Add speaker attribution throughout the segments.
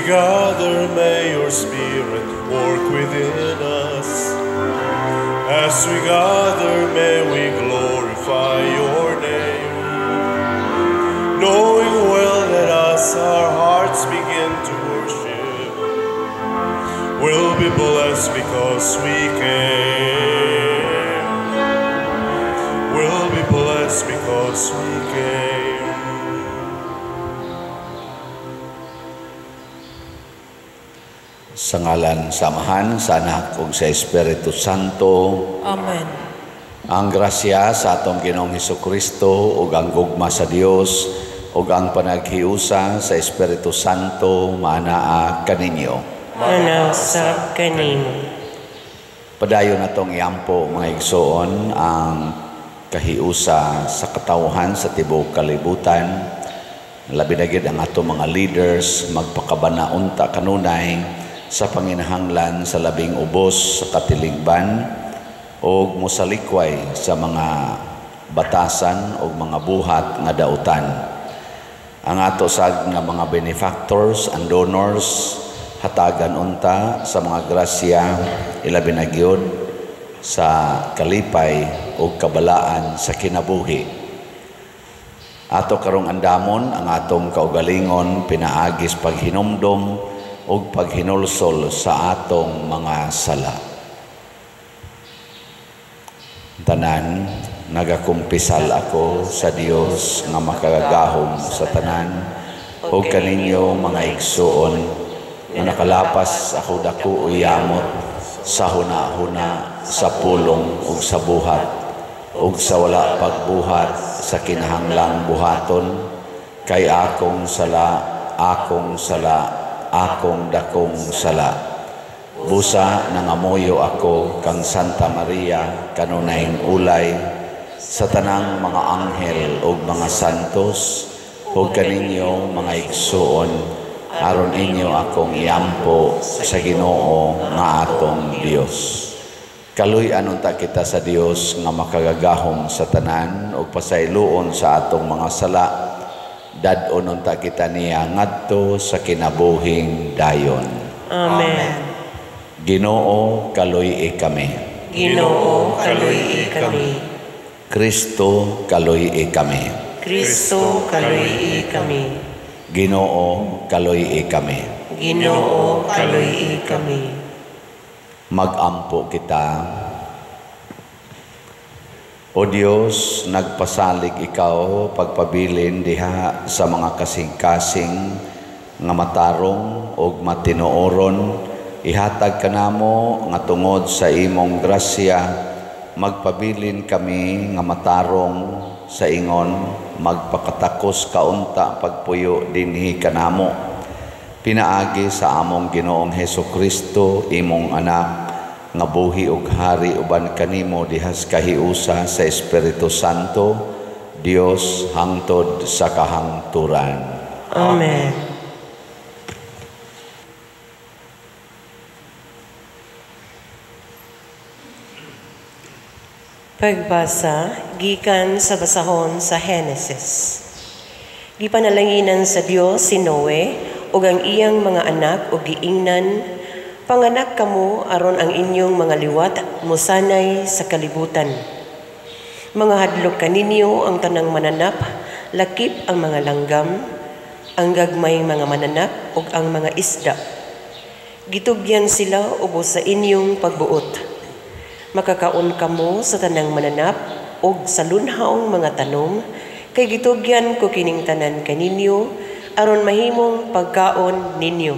Speaker 1: we gather, may your Spirit work within us. As we gather, may we glorify your name. Knowing well that as our hearts begin to worship, we'll be blessed because we came. We'll be blessed because we came.
Speaker 2: Sa ngalan sa Amahan, sa Anak ug sa Espiritu Santo.
Speaker 3: Amen.
Speaker 2: Ang grasya sa atong Ginoong Hesukristo ug ang gugma sa Dios ug ang panaghiusa sa Espiritu Santo maanaa kaninyo.
Speaker 3: Manausab kanimo.
Speaker 2: Padayon natong iampo, mga igsoon, ang kahiusa sa katawhan sa tibuok kalibutan. Labi na gid ang atong mga leaders magpakabana unta kanunay sa panginahanglan sa labing ubos sa katilingban og mosalikway sa mga batasan og mga buhat nga dautan. Ang ato sad nga mga benefactors and donors hatagan unta sa mga grasya, ilabi na gyud sa kalipay ug kabalaan sa kinabuhi. Ato karong andamon ang atong kaugalingon pinaagis paghinumdom ug paghinulsol sa atong mga sala. Tanan, nagakumpisal ako sa Dios nga makagagahom sa tanan ug kaninyo, mga igsuon, nga nakalapas ako dako o yamot sa huna-huna, sa pulong ug sa buhat ug sa wala pagbuhat sa kinahanglang buhaton, kay akong sala, akong sala, akong dakong sala. Busa nangamuyo ako kang Santa Maria kanunayng ulay, sa tanang mga anghel ug mga santos ug kaninyo, mga igsuon, aron inyo akong iampo sa Ginoo nga atong Dios. Kaluy-an unta kita sa Dios nga makagagahom sa tanan ug pasayloon sa atong mga sala. Dad-on unta kita niya ngadto sa kinabuhing dayon.
Speaker 3: Amen.
Speaker 2: Ginoo, kaluy-i kami.
Speaker 3: Ginoo, kaluy-i kami.
Speaker 2: Kristo, kaluy-i kami.
Speaker 3: Kristo, kaluy-i kami.
Speaker 2: Ginoo, kaluy-i kami.
Speaker 3: Ginoo, kaluy-i kami.
Speaker 2: Magampo kita. O Dios, nagpasalig ikaw pagpabilin diha sa mga kasing-kasing nga matarong ug matinuoron. Ihatag kanamo nga tungod sa imong grasya magpabilin kami nga matarong sa ingon magpakatakos kaunta pagpuyo dinhi kanamo, pinaagi sa among Ginoong Hesukristo, imong anak, nga buhi ug hari uban kanimo dihas kahiusa sa Espiritu Santo, Dios hangtod sa kahangturan.
Speaker 3: Amen. Pagbasa gikan sa basahon sa Henesis. Gipanalanginan sa Dios si Noe ug ang iyang mga anak ug giingnan, "Panganak kamo aron ang inyong mga liwat mosanay sa kalibutan. Mga hadlok kaninyo ang tanang mananap, lakip ang mga langgam, ang gagmay mga mananap ug ang mga isda. Gitugyan sila ubos sa inyong pagbuot. Makakaon kamo sa tanang mananap ug sa lunhaong mga tanom, kay gitugyan ko kining tanan kaninyo aron mahimong pagkaon ninyo.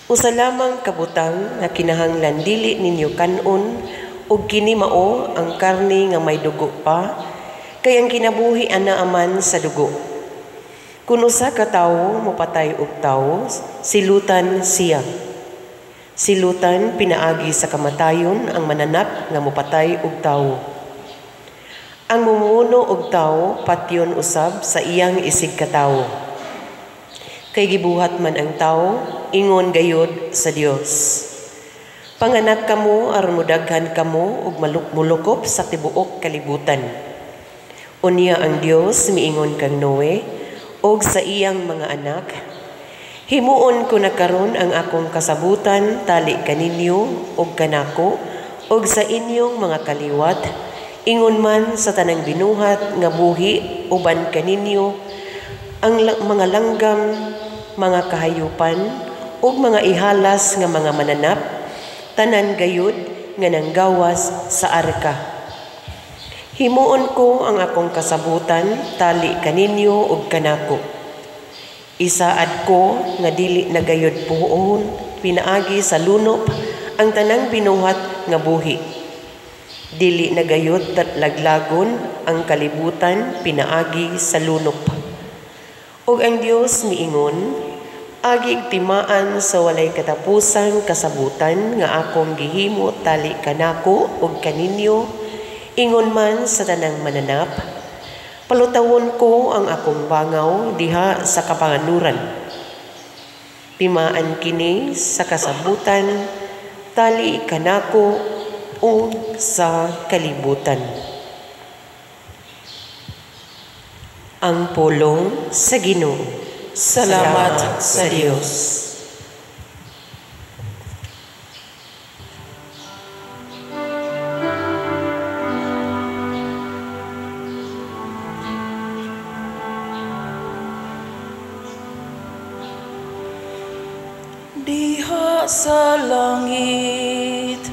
Speaker 3: Usa lamang kabutang nga kinahanglan dili ninyo kan-on, ug kini mao ang karni nga may dugo pa, kay ang kinabuhi ana aman sa dugo. Kun usa ka tawo mopatay og tawo, silutan siya. Silutan pinaagi sa kamatayon ang mananap nga mopatay og tawo. Ang mumuno og tawo patyon usab sa iyang isig katawo. Kay gibuhat man ang tawo, ingon gayod sa Dios. Panganak kamo aron modaghan kamo ug mulukop sa tibuok kalibutan." Unya ang Dios miingon kang Noe og sa iyang mga anak, Himuon ko na karon ang akong kasabutan tali kaninyo ug kanako ug sa inyong mga kaliwat, ingon man sa tanang binuhat nga buhi uban kaninyo, ang mga langgam, mga kahayupan ug mga ihalas nga mga mananap, tanan gayud nga nanggawas sa arka. Himuon ko ang akong kasabutan tali kaninyo ug kanako. Isaad ko nga dili na gayud puon pinaagi sa lunop ang tanang binuhat nga buhi. Dili na gayud laglagon ang kalibutan pinaagi sa lunop. Ug ang Dios miingon, agig timaan sa walay katapusang kasabutan nga akong gihimo tali kanako ug kaninyo, ingon man sa tanang mananap. Palutawon ko ang akong bangaw diha sa kapanganuran. Timaan kini sa kasabutan, tali kanako ug sa kalibutan. Ang pulong sa Ginoo.
Speaker 4: Salamat sa Dios. Diha sa langit,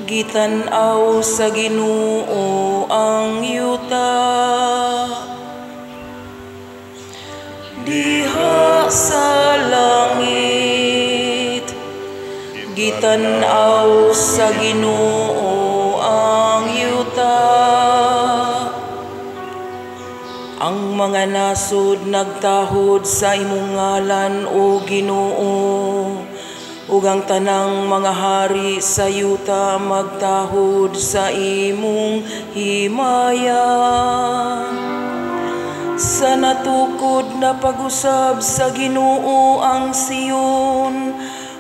Speaker 4: gitan-aw sa Ginoo ang yuta. Diha sa langit, gitan-aw sa Ginoo ang yuta. Ang mga nasod nagtahod sa imong ngalan, o Ginoo, ug ang tanang mga hari sa yuta magtahod sa imong himaya. Sa natukod na pag-usab sa Ginoo ang Sion,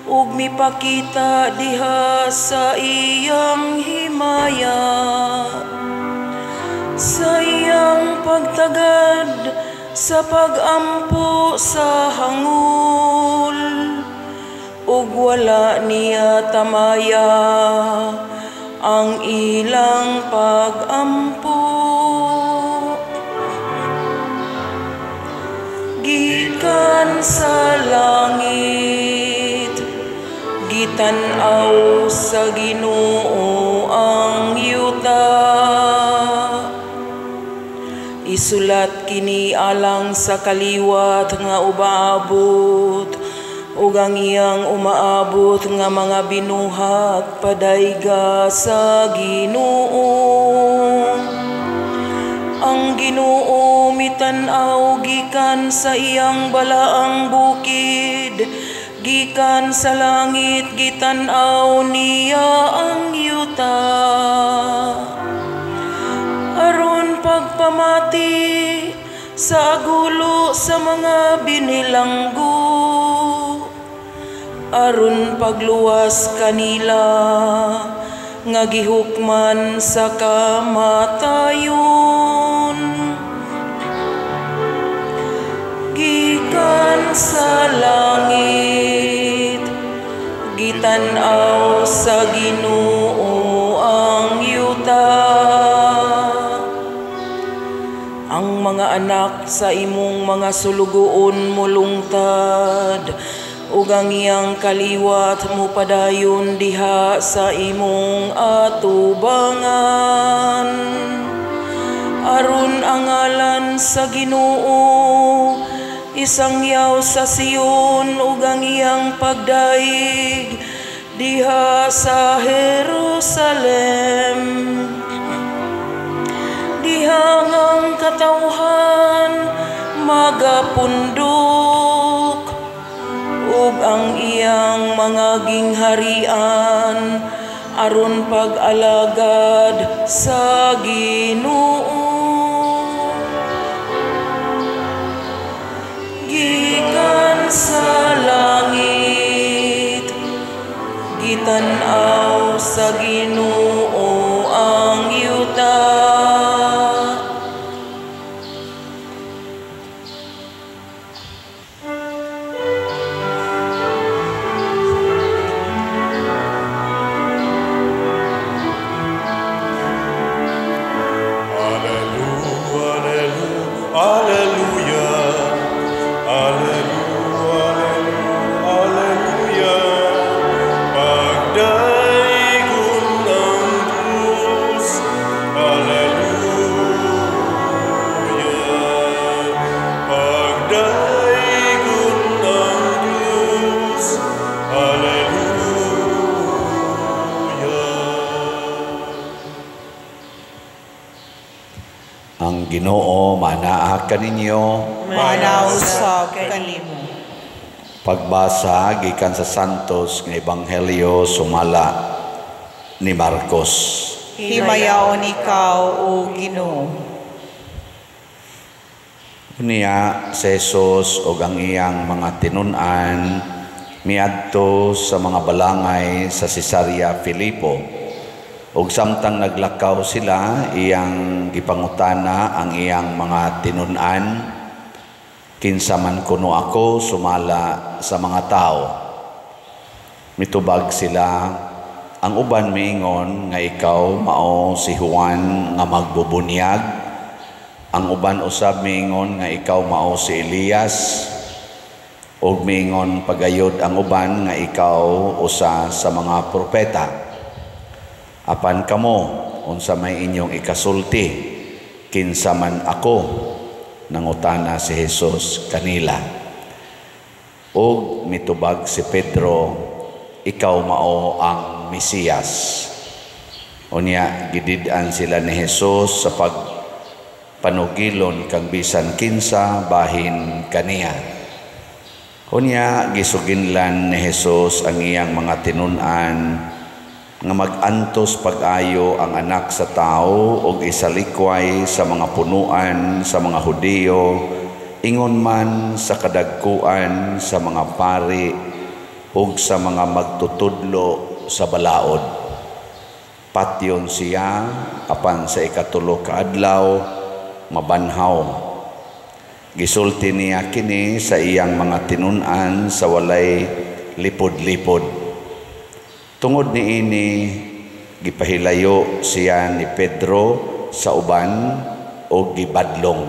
Speaker 4: ug mipakita diha sa iyang himaya. Sa iyang pagtagad sa pag-ampo sa hangul, ug wala niya tamaya ang ilang pag-ampo. Gikan sa langit, gitan-aw sa Ginoo ang yuta. Isulat kini alang sa kaliwat nga umaabot, ug ang iyang umaabot nga mga binuhat padayga sa Ginoo. Ang Ginoo mitan-aw gikan sa iyang balaang bukid, gikan sa langit gitan-aw niya ang yuta. Aron pagpamati sa agulo sa mga binilanggo, aron pagluwas kanila nga gihukman sa kamatayon. Gikan sa langit, gitan-aw sa Ginoo ang yuta. Ang mga anak sa imong mga sulugoon mulungtad, ug ang iyang kaliwat mupadayon diha sa imong atubangan. Aron ang ngalan sa Ginoo isangyaw sa Sion, ug ang iyang pagdaig diha sa Jerusalem. Diha ang katawhan magapundok, ug ang iyang mga gingharian aron pag-alagad sa Ginoo. Gikan sa langit, gitan-aw sa Ginoo ang yuta.
Speaker 2: Ang Ginoo manaa kaninyo,
Speaker 4: Maanaa usab kanimo.
Speaker 2: Pagbasa gikan sa Santos nga Ebanghelyo sumala ni Marcos.
Speaker 4: Himayaon ikaw, o Ginoo.
Speaker 2: Unya si Jesus ug ang iyang mga tinun-an miadto sa mga balangay sa Cesarea Filipo. Ug samtang naglakaw sila, iyang gipangutana ang iyang mga tinun-an, kinsa man kuno ako sumala sa mga tao? Mitubag sila, ang uban miingon nga ikaw mao si Juan nga magbubunyag, ang uban usab miingon nga ikaw mao si Elias, ug miingon pagayod ang uban nga ikaw usa sa mga propeta. Apan kamo, unsa may inyong ikasulti, kinsa man ako? Nangutana si Jesus kanila. Ug mitubag si Pedro, ikaw mao ang Mesiyas. Unya gidid-an sila ni Jesus sa pagpanugilon kang bisan kinsa bahin kaniya. Unya gisuginlan ni Jesus ang iyang mga tinun-an nga mag-antos pag-ayo ang anak sa tao og isalikway sa mga punuan sa mga Hudiyo, ingon man sa kadagkuan sa mga pari ug sa mga magtutudlo sa balaod. Patyon siya apan sa ikatulo ka adlaw mabanhaw. Gisulti niya kini sa iyang mga tinun-an sa walay lipod-lipod. Tungod niini gipahilayo siya ni Pedro sa uban og gibadlong.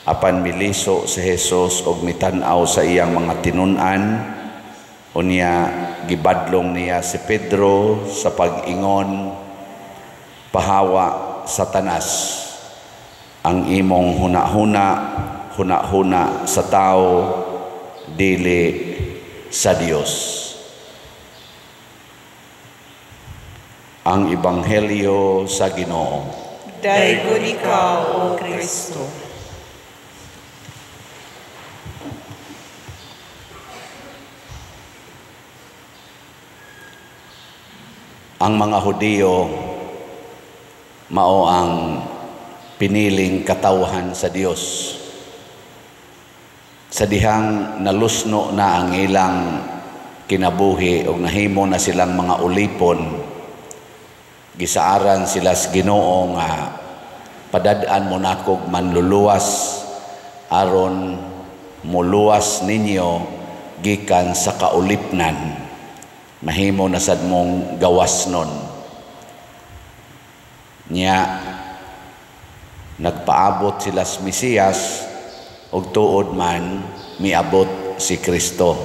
Speaker 2: Apan miliso si Jesus og mitan-aw sa iyang mga tinun-an, unya gibadlong niya si Pedro sa pag-ingon, pahawa Satanas, ang imong hunahuna, hunahuna sa tao, dili sa Dios. Ang Ebanghelyo sa Ginoo.
Speaker 4: Daygon ikaw, O Kristo.
Speaker 2: Ang mga Hudiyo mao ang piniling katawhan sa Dios. Sa dihang nalusno na ang ilang kinabuhi o nahimo na silang mga ulipon, gisaaran sila sa Ginoo nga padad-an mo nakog manluluwas aron muluwas ninyo gikan sa kaulipnan, mahimo na sad mong gawas nun. Nya nagpaabot sila sa Mesiyas ug tuod man miabot si Kristo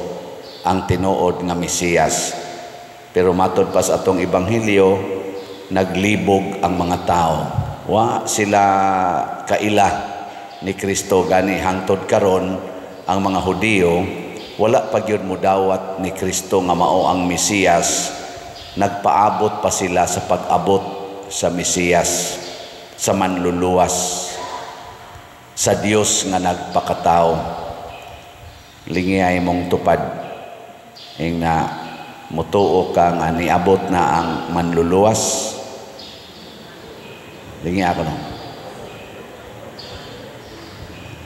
Speaker 2: ang tinuod nga Mesiyas. Pero matod pa sa atong ebanghelyo, naglibog ang mga tao. Wa sila kaila ni Kristo, gani hangtod karon ang mga Hudiyo wala pa gyud modawat ni Kristo nga mao ang Mesiyas. Nagpaabot pa sila sa pag-abot sa Mesiyas, sa manluluwas, sa Dios nga nagpakatao. Lingiyay mong tupad ing na mutuo ka nga niabot na ang manluluwas. Lingi ako no.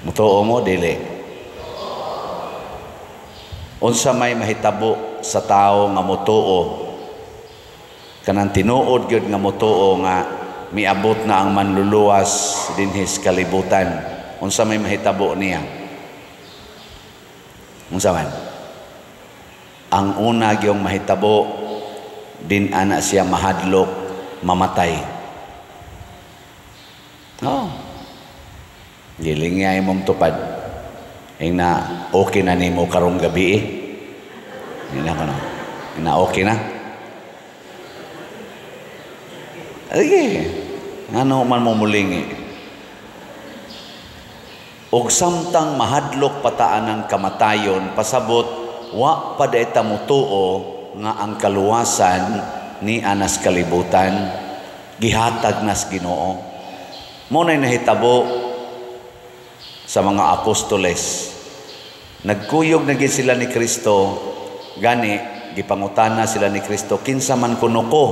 Speaker 2: Mutuo mo dili. Unsa may mahitabo sa tawo nga mutuo, kanang tinuod gyud nga mutuo nga miabot na ang manluluwas dinhi sa kalibutan, unsa may mahitabo niya? Unsa man? Ang una gyung mahitabo, din ana siya mahadlok mamatay. Oh. Gilingay mong tupad. Ing na okay na nimo karong gabi eh. Ing na kono. Ing na okay na. Sige. Ano man mo mulingi. Og samtang mahadlok pataan ang kamatayon, pasabot wa pa daita mutuo nga ang kaluwasan ni anas kalibutan gihatag nas Ginoo. Mo nay nahitabo sa mga apostoles. Nagkuyog na gid sila ni Kristo, gani gipangutana sila ni Kristo, kinsa man kuno ko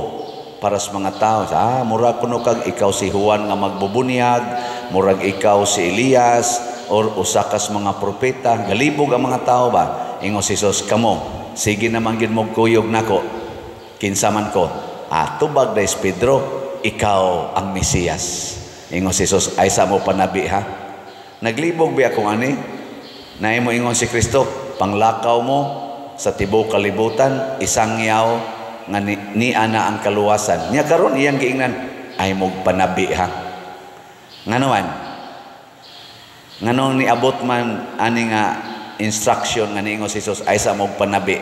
Speaker 2: para sa mga tao? Ah, murag kuno kag ikaw si Juan nga magbubunyag, murag ikaw si Elias or usa kas mga propeta. Galibog ang mga tao ba? Ingon si Jesus, kamo, sige naman gid mo kuyog nako. Kinsa man ko? Ah, tubag dahil Pedro, ikaw ang Mesiyas. Ingon si Jesus, ay sa mo panabi ha. Naglibog biya kung ani? Naimo ingon si Kristo, panglakaw mo sa tibuok kalibutan, isangyaw nga ni ana ang kaluwasan. Nya karon iyang giingnan, ay mog panabi ha. Ngano man? Nganong niabot man ani nga instruction nga niingon si Jesus ay sa mog panabi?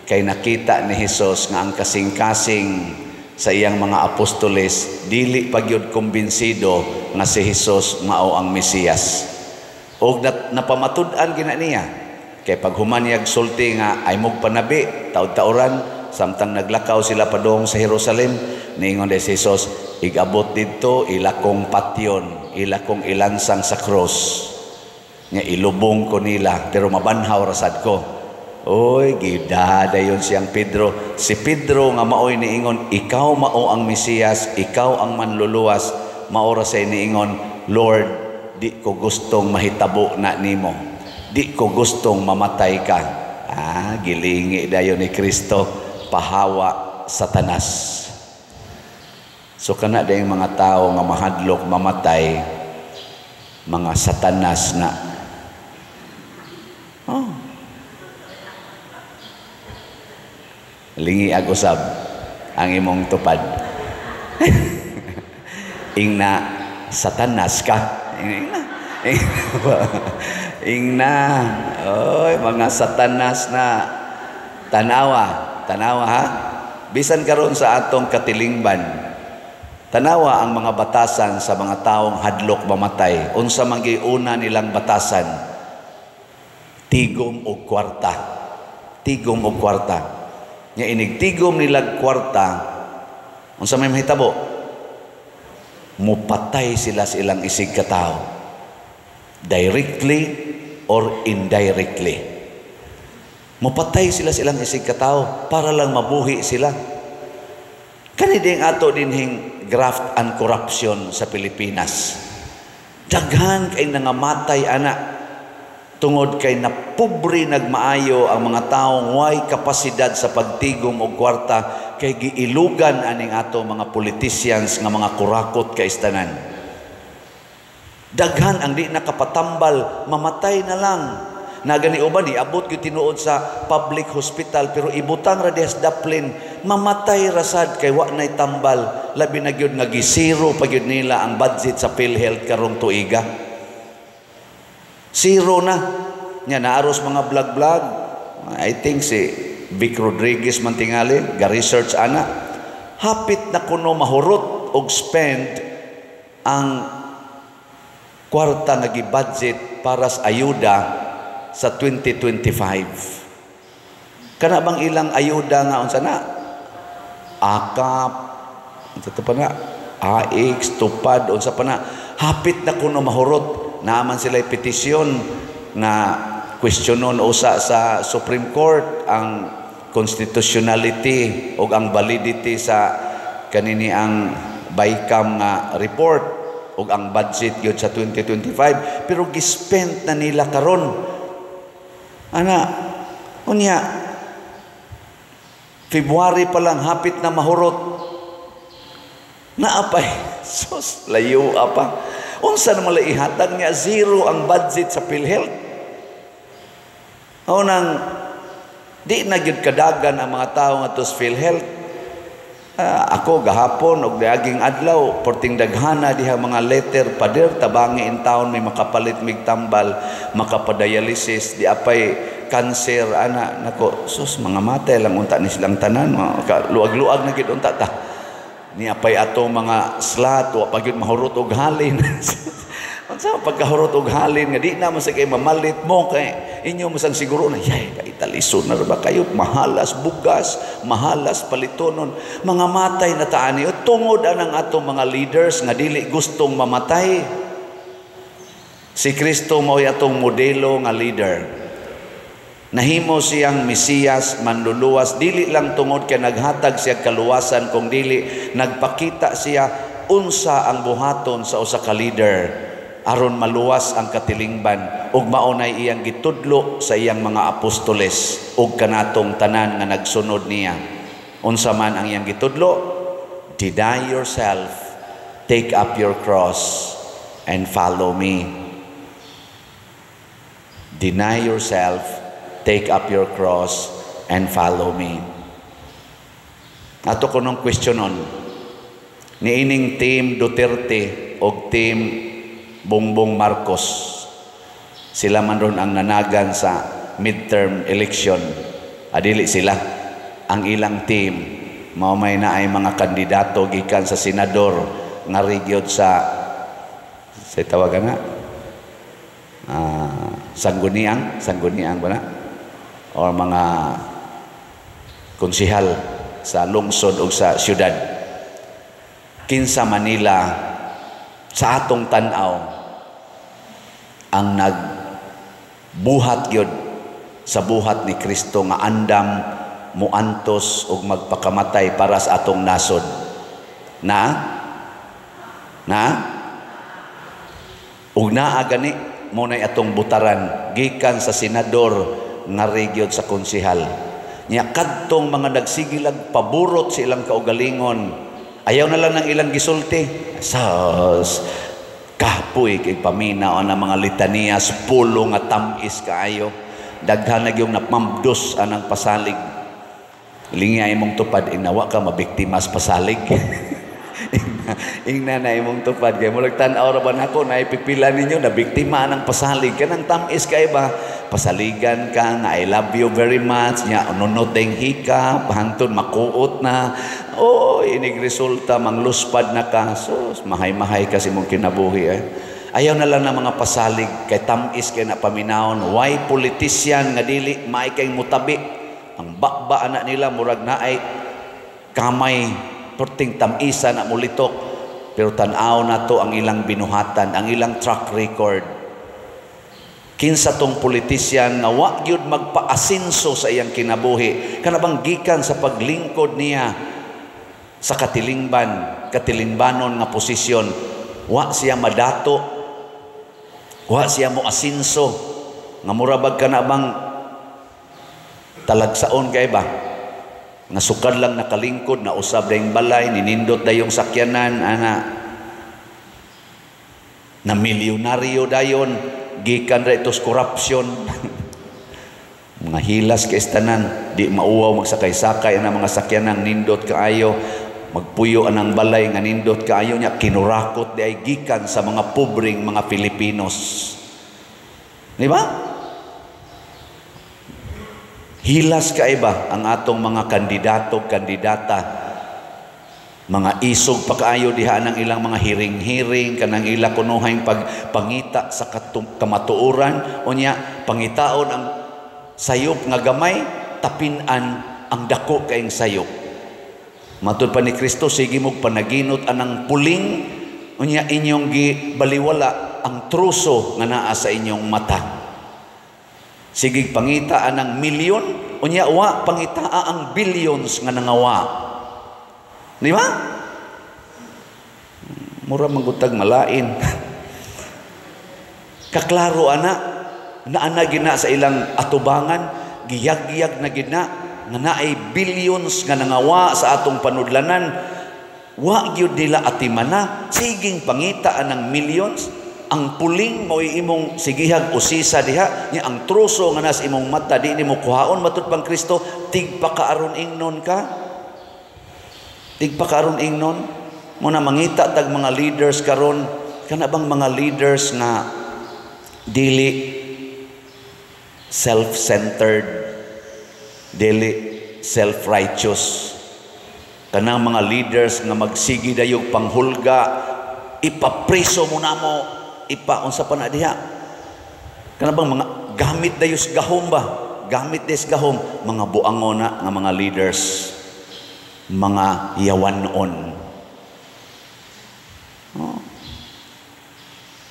Speaker 2: Kay nakita ni Jesus nga ang kasing-kasing sa iyang mga apostoles dili pa gyud kumbinsido nga si Jesus mao ang Mesiyas. Og napamatud-an gina niya kay paghuman niyag sulti nga ay mog panabi, taud-tauran samtang naglakaw sila padung sa Jerusalem, niingon si Jesus, igabot didto ila kong patyon, ila kong ilansang sa cross. Nga ilubong ko nila pero mabanhaw rasad ko. Oy, gidada yon siyang Pedro. Si Pedro nga maoy niingon, ikaw mao ang Mesiyas, ikaw ang manluluwas, mao ra say niingon, Lord, di ko gustong mahitabo na nimo. Di ko gustong mamatay ka. Ah, gilingi dayon ni Kristo, pahawa Satanas. So kana dayong mga tao nga mahadlok mamatay, mga Satanas na. Oh. Lingi ag usab ang imong tupad. Ingna Satanas ka. Ingna. Ingna. Oy, mga Satanas na. Tanawa, tanawa ha. Bisan karon sa atong katilingban, tanawa ang mga batasan sa mga taong hadlok mamatay. Unsa man giuna nilang batasan? Tigom og kwarta. Tigom og kwarta. Nya inig tigom nilag kwarta, unsa may mahitabo? Mupatay sila sa ilang isig katao. Directly or indirectly. Mupatay sila sa ilang isig katao para lang mabuhi sila. Kani ding ato dinhing graft and corruption sa Pilipinas. Daghan kay nangamatay ana tungod kay napobre nagmaayo ang mga taong way kapasidad sa pagtigom og kwarta kay giilugan aning ato mga politicians nga mga kurakot kaistanan. Daghan ang di nakapatambal, mamatay na lang. Nagani uban iabot gyud tinuod sa public hospital pero ibutang ra diha sa daplin, mamatay ra sad kay wa nay tambal. Labi na gyud nga gisiro pa gyud nila ang budget sa PhilHealth karong tuiga. Zero na. Nya naaros mga vlog-vlog. I think si Vic Rodriguez man tingali, ga-research ana. Hapit na kuno mahurot og spend ang kwarta nga gi-budget para sa ayuda sa 2025. Kana bang ilang ayuda nga unsa na? AKAP, unsa pa na? AX, tupad, unsa pa na? Hapit na kuno mahurot. Naaman sila petisyon nga questionon usa sa Supreme Court ang constitutionality o ang validity sa kanini ang BICAM nga report o ang budget gyud sa 2025, pero gispend na nila karon. Ana, unya February pa lang hapit na mahurot. Naapay, sus, layo apa. Unsa naman lang ihatag niya, zero ang budget sa PhilHealth. O nang di na gyud kadagan ang mga tao nga sa PhilHealth. Ako gahapon og diaging adlaw porting daghana diha mga letter, pader tabangi in town may makapalit mig tambal, makapadialysis, di apay cancer ana nako, sus, mga matay lang unta ni silang tanan, luag-luag na gyud unta ta. Ni apay ato mga slot wa pa gyud mahurot og halin. Unsa pagkahurot og halin nga di na mo sa kay mamalit mo kay inyo mo sang siguro na yay kay talison na ba kayo, mahalas bugas, mahalas palitonon, mga matay na taani tungod anang atong mga leaders nga dili gustong mamatay. Si Kristo mao'y atong modelo nga leader. Nahimo siyang Mesiyas, manluluwas, dili lang tungod kay naghatag siya kaluwasan, kung dili nagpakita siya unsa ang buhaton sa usa ka leader aron maluwas ang katilingban, ug mao nay iyang gitudlo sa iyang mga apostoles ug kanatong tanan nga nagsunod niya. Unsa man ang iyang gitudlo? Deny yourself, take up your cross and follow me. Deny yourself, take up your cross and follow me. Ato ko nung questionon niining Team Duterte og Team Bongbong Marcos, sila man ron ang nanagan sa midterm election. Adili sila, ang ilang team mao may naay mga kandidato gikan sa senador nga gyud sa tawagan na sangguniang, sangguniang ba na, or mga konsihal sa lungsod o sa syudad. Kinsa Manila sa atong tan-aw ang nagbuhat gyud sa buhat ni Kristo nga andam muantos ug magpakamatay para sa atong nasod? Na? Na? Ug naa gani mo nay atong butaran gikan sa senador nga gyud sa konsihal. Nya kadtong mga nagsigilag paburot sa ilang kaugalingon, ayaw na lang ng ilang gisulti. Sas kapoy kay paminaw ang mga litanias, pulo nga tamis kaayo. Daghan na gyung napamdos anang pasalig. Lingi imong tupad, inawa ka mabiktima sa pasalig. Ingna na imong tupad kay murag tan-aw ra ba nako na ipipila ninyo na biktima anang pasalig, kanang tamis kay ba, pasaligan ka nga "I love you very much," nya ununot ding hika hangtod makuot na. Oh, inig resulta mangluspad na ka. Sus, mahay-mahay kasi mong kinabuhi eh. Ayaw na lang ng mga pasalig kay tamis kay na paminawon. Why politician nga dili maay kay mutabi ang bakba anak nila, murag naay kamay perting tamisa na mulitok, pero tan-aw nato ang ilang binuhatan, ang ilang track record. Kinsa tong politician nga wa gyud magpaasinso sa iyang kinabuhi, kana bang gikan sa paglingkod niya sa katilingban, katilingbanon nga posisyon, wa siya madato, wa siya mo asinso, nga mura bag kana bang talagsaon kay ba nga sukad lang nakalingkod na usab dayong balay, ninindot dayong sakyanan ana, na milyonaryo dayon gikan ra ito sa corruption. Mga hilas kay tanan, di mauwaw magsakay-sakay ang mga sakyanan nindot kaayo, magpuyo anang balay nga nindot kaayo, nya kinurakot di ay gikan sa mga pobreng mga Filipinos. Di ba? Hilas kay ba ang atong mga kandidato, kandidata, mga isog pa kaayo diha ng ilang mga hiring-hiring, kanang ila kunuhay pagpangita sa kamatuoran, unya pangitaon ang sayop nga gamay, tapinan ang dako kaing sayop. Matud pa ni Kristo, sige mo panaginot anang puling, unya inyong gibaliwala ang truso nga naa sa inyong mata. Sige pangita anang milyon, unya wa pangitaa ang billions nga nangawa. Di ba? Mura manggutag malain. Kaklaro ana, naana gina sa ilang atubangan, giyag-giyag na gina, nga naay billions nga nangawa sa atong panudlanan, wa gyud nila atimana, siging pangita anang millions, ang puling mo'y imong sigihag usisa diha, nya ang troso nga nas imong mata di nimo kuhaon. Matud pang Kristo, tigpakaaron ingnon ka. Tigpakaaron ingnon. Muna mangita tag mga leaders karon, kana bang mga leaders nga dili self-centered, dili self-righteous, kanang mga leaders nga magsigi dayog panghulga, ipapreso mo na mo. ipa unsa pa na diha. Kana bang mga gamit dayos gahom ba? Gamit dayos gahom, mga buangon na nga mga leaders, mga yawanon. Oh.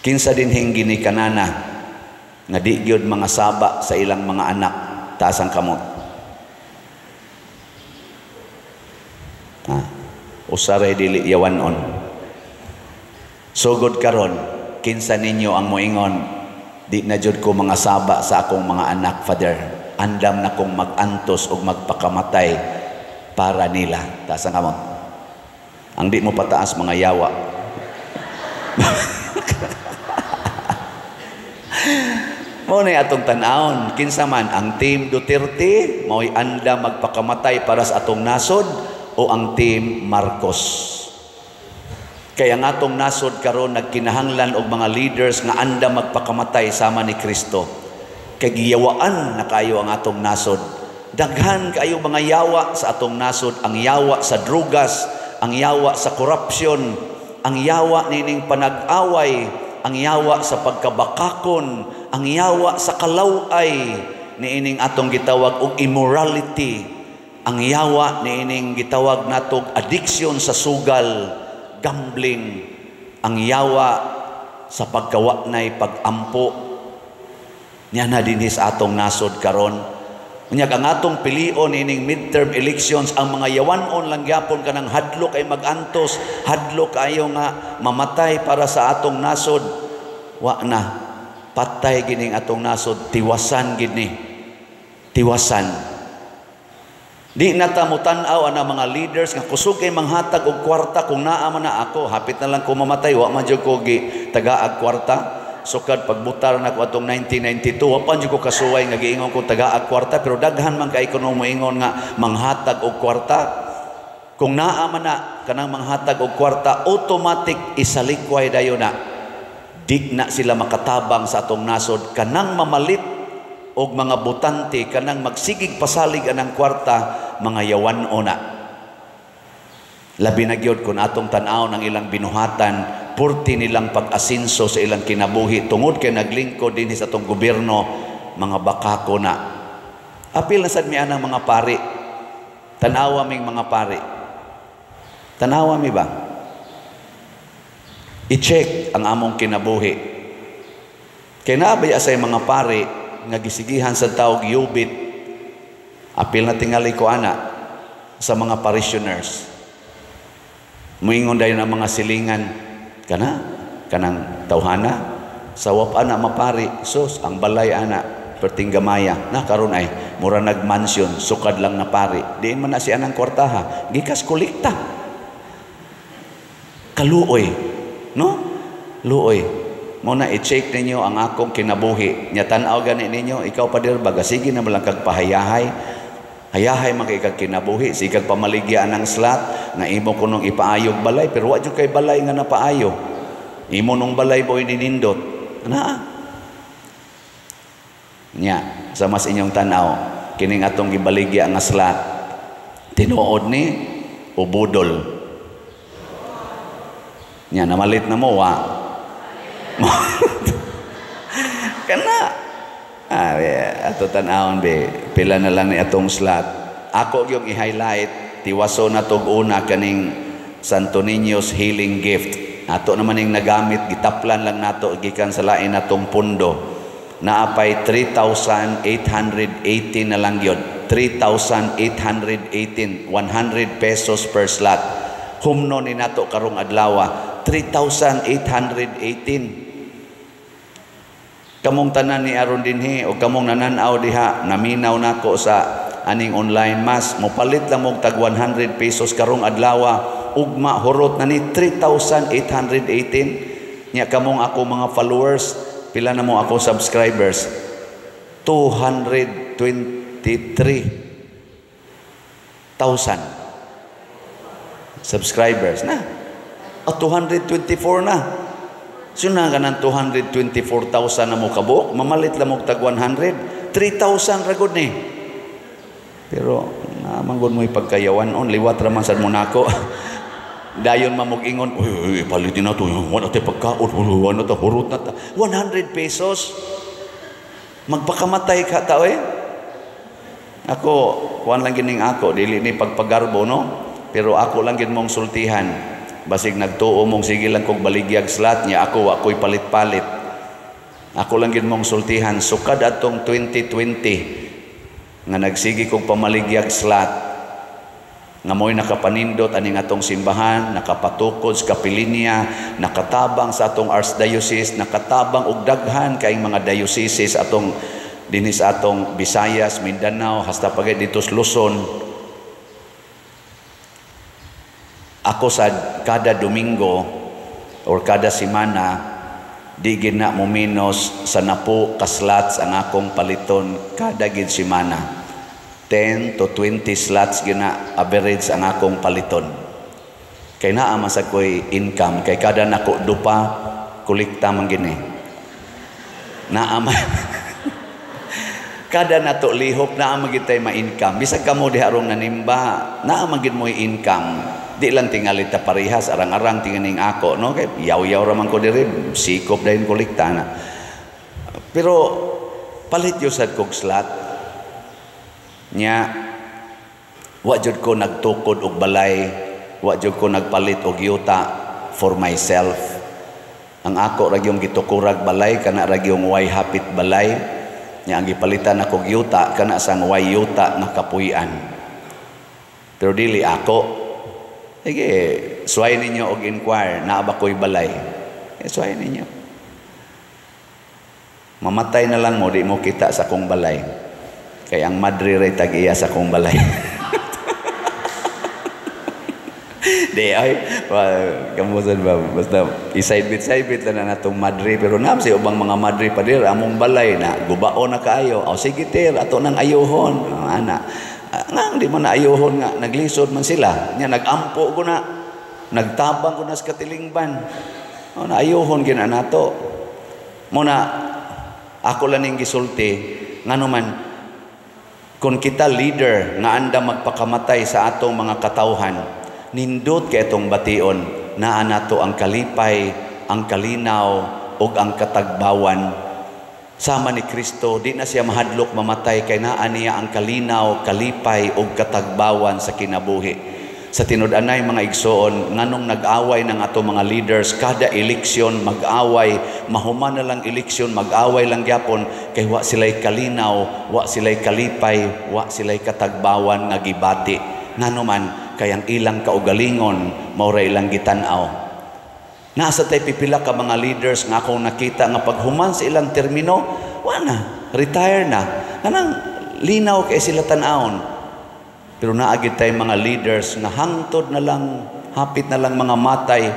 Speaker 2: Kinsa dinhing ginikanana nga di gyud mga saba sa ilang mga anak, taas ang kamot. Ha? Usaray dili yawanon. Sugod karon, kinsa ninyo ang moingon, di na jud ko mga saba sa akong mga anak, Father. Andam na kong mag-antos og magpakamatay para nila. Taas ang kamot. Ang di mo pataas, mga yawa. Mao na atong tan-awon, kinsa man ang team Duterte mao'y andam magpakamatay para sa atong nasod o ang team Marcos. Kaya ang atong nasod karon nagkinahanglan og mga leaders nga andam magpakamatay sama ni Kristo. Kay giyawaan na kayo ang atong nasod. Daghan kayo mga yawa sa atong nasod, ang yawa sa drugas, ang yawa sa korupsyon, ang yawa nining panag-away, ang yawa sa pagkabakakon, ang yawa sa kalaway niining atong gitawag og immorality, ang yawa niining gitawag natog addiction sa sugal, gambling, ang yawa sa pagkawanay pagampo. Niya na dinhi sa atong nasod karon. Unyag ang atong pilion niining midterm elections, ang mga yawanon lang gyapon kanang hadlok ay magantos, hadlok ayo nga mamatay para sa atong nasod. Wa na, patay gining atong nasod, tiwasan gid ni. Tiwasan. Di na ta motan-aw ana mga leaders nga kusog kay manghatag og kwarta kung naa man na ako, hapit na lang ko mamatay, wa man jud ko gi tagaag kwarta. Sukad pagbutar nako atong 1992, wa pa jud ko kasuway nga giingon ko tagaag kwarta, pero daghan man kay kuno moingon nga manghatag og kwarta. Kung naa man na kanang manghatag og kwarta, automatic isalikway dayon na. Di na sila makatabang sa atong nasod. Kanang mamalit og mga botante, kanang magsigig pasalig anang kwarta, mga yawan-o na. Labi na gyud kung atong tan-awon ang ilang binuhatan, purti nilang pag-asinso sa ilang kinabuhi tungod kay naglingkod dinhi sa atong gobyerno, mga bakako na. Apil na sad mi anang mga pari. Tan-awa ming mga pari. Tan-awa mi ba? I-check ang among kinabuhi. Kay naa ba sa mga pari nga gisigihan sa tawag yubit? Apil na tingali ko ana sa mga parishioners. Muingon dayon ang mga silingan, kana kanang tawhana sa wap ana mapari, sus ang balay ana perting gamaya na karon ay mura nagmansion, sukad lang na pari, diin man na siya nang kwartaha, gikas kolekta. Kaluoy, no? Luoy. Mo na i-check ninyo ang akong kinabuhi. Nya tan-aw gani ninyo, ikaw pader baga sige na malang kag pahayahay. Hayahay man kay kag kinabuhi, sige kag pamaligya ang slot nga imo kunong ipaayog balay, pero wa jud kay balay nga napaayo. Imo nung balay boy ninindot. Ana. Nya sa mas inyong tan-aw, kining atong gibaligya nga slot, tinuod ni o budol. Nya namalit na mo wa. Kana ato tan-awon be, pila na lang ni atong slot. Ako yung i-highlight, tiwaso na tog una kaning Santo Niño's Healing Gift. Ato naman yung nagamit, gitaplan lang nato gikan sa lain natong pundo. Naapay 3,818 na lang yun. 3,818, 100 pesos per slot. Humno ni nato karong adlawa, 3,818. Kamong tanan ni aron dinhi o kamong nananaw diha, naminaw nako sa aning online mass, mopalit lang og tag 100 pesos karong adlawa, ugma hurot na ni 3,818. Nya kamong ako mga followers, pila na mo ako subscribers? 223,000 subscribers na. O 224 na. So na ka ng 224,000 na mo kabuok, mamalit lang mo tag 100, 3,000 ragod ni. Pero namanggod mo ipagkayawan on, liwat raman sad mo nako. Dayon mamug-ingon, uy, uy, palitin na to, wala tayo pagkaon, wala ta, hurot na ta. 100 pesos. Magpakamatay ka tao eh. Ako, kuan lang gining ako, dili ni pagpagarbo, no? Pero ako lang gin mong sultihan. Basig nagtuo mong sige lang kog baligyag slot niya, ako wa ko'y palit-palit. Ako lang gin mong sultihan, sukad atong 2020 nga nagsige kog pamaligyag slot, nga mo'y nakapanindot aning atong simbahan, nakapatukod sa kapilinya, nakatabang sa atong archdiocese, nakatabang og daghan kaayong mga dioceses atong dinhi sa atong Visayas, Mindanao, hasta pa dito sa Luzon. Ako sa kada Domingo or kada semana di gid na mo minus sa napo ka slots ang akong paliton kada gid semana. 10 to 20 slots gina average ang akong paliton. Kay naa man sa ko'y income, kay kada nako dupa kolekta man gini. Naa man kada nato lihok naa man gid tay ma-income. Bisag kamo diha rong nanimba, naa man gid mo'y income. Di lang tingali ta parehas arang-arang tinganing ako, no? Kay yaw-yaw ra man ko diri, sikop dayon kolekta na. Pero palit yo sad kog slot. Nya wa jud ko nagtukod og balay, wa jud ko nagpalit og yuta for myself. Ang ako ra gyud gitukurag balay, kana ra gyud way hapit balay. Nya ang gipalitan akog yuta kana sang way yuta nga kapuy-an. Pero dili ako. Sige, suway ninyo og inquire, naa ba ko'y balay? Eh, suway ninyo. Mamatay na lang mo, di mo kita sa akong balay. Kay ang madre ray tag-iya sa akong balay. Di ay, kamusan ba? Basta isaybit-saybit lang na natong madre. Pero naam sa ubang mga madre pa dir, among balay na, gubao na kaayo. O sige tir, ato nang ayuhon. Ana. Nga, di mo na ayuhon nga, naglisod man sila. Nya, nagampo ko na, nagtabang ko na sa katilingban. O, naayuhon gina nato. Muna, ako lang ning gisulti, ngano man, kung kita leader nga anda magpakamatay sa atong mga katawhan, nindot kay itong bation, naa nato ang kalipay, ang kalinaw, ug ang katagbawan. Sama ni Kristo, di na siya mahadlok mamatay kay naa niya ang kalinaw, kalipay ug katagbawan sa kinabuhi. Sa tinud-anay mga igsoon, nganong nag-away ng ato mga leaders kada eleksyon mag-away, mahuman na lang eleksyon mag-away lang gyapon kay wa sila'y kalinaw, wa sila'y kalipay, wa sila'y katagbawan nga gibati. Ngano man kay ang ilang kaugalingon mao ra ilang gitan-aw. Nasa tay pipila ka mga leaders nga akong nakita nga paghuman sa ilang termino, wa na, retire na. Kanang linaw kay sila tan-awon. Pero naagid tay mga leaders nga hangtod na lang, hapit na lang mga matay,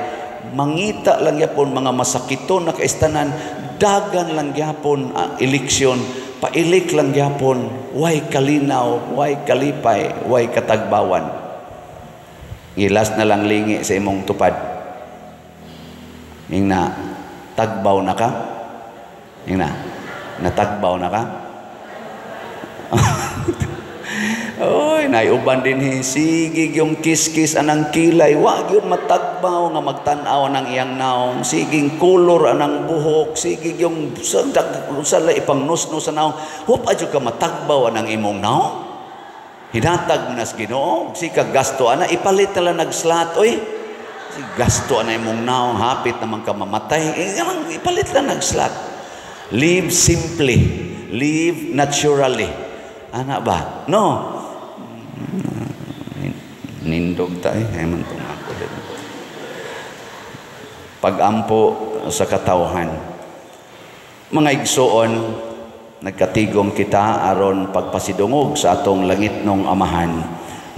Speaker 2: mangita lang gyapon mga masakiton na kaistanan, dagan lang gyapon ang eleksyon, pailik lang gyapon, way kalinaw, way kalipay, way katagbawan. Gilas na lang lingi sa imong tupad. Ingna, tagbaw na ka? Ingna, natagbaw na ka? Oy, naiuban din hi, sige yung kiskis anang kilay, wag yun matagbaw nga magtan-aw ng iyang naong, siging kulor anang buhok, sige yung sala ipang nusno sa naong, huwag adyo ka matagbaw anang imong naong. Hinatag mo na sa Ginoo, sige gasto ana, ipalit na lang nag-slot, oy. Gasto na imong naong, hapit naman ka mamatay. Eh, ipalit lang nag-slot. Live simply. Live naturally. Ana ba? No. Nindog tayo. Ay man itong ako din. Pag-ampo sa katawhan. Mga igsoon, nagkatigom kita aron pagpasidungog sa atong langitnong amahan.